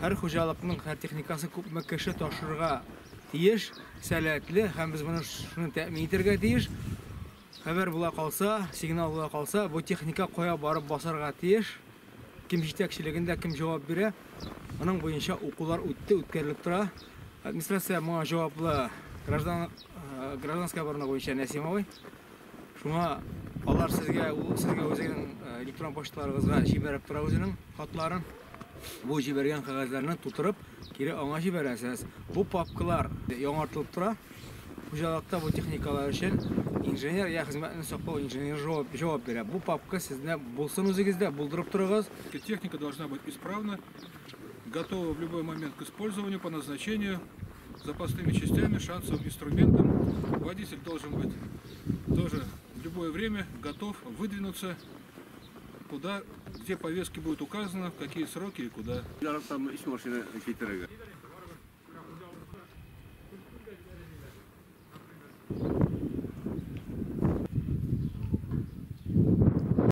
Һәр хуҗалыкның һәр техникасы күпме кеше ташырга тиеш, сәләтле, һәм без моны шуны тәэмин итәргә тиеш. Хәбәр була калса, сигнал була калса, бу техника кая барып басарга тиеш, кем җитәкчелегендә кем җавап бирә, моның буенча укулар үтте, үткәрелеп тора. Администрация моңа җаваплы граждан гражданская оборона буенча Нәсим абый. Шуңа алар сезгә сезгә үзенең электрон почталарыгызга җибәреп тора үзенең хатларын. Бу җибәргән кәгазьләрне тутырып, кире аңа җибәрәсез. Бу папкалар яңартылып тора. Хуҗалыкта бу техникалар өчен инженер я хезмәтне саклау инженеры җавап, җавап бирә. Бу папка сездә булсын үзегездә, булдырып торыгыз. Техника должна быть исправна, готова в любой момент к использованию по назначению, запасными частями, шансовым инструментом. Водитель должен быть тоже в любое время готов выдвинуться куда, где повестки будет указано, в какие сроки и куда. Яратсам, өч машина китерергә.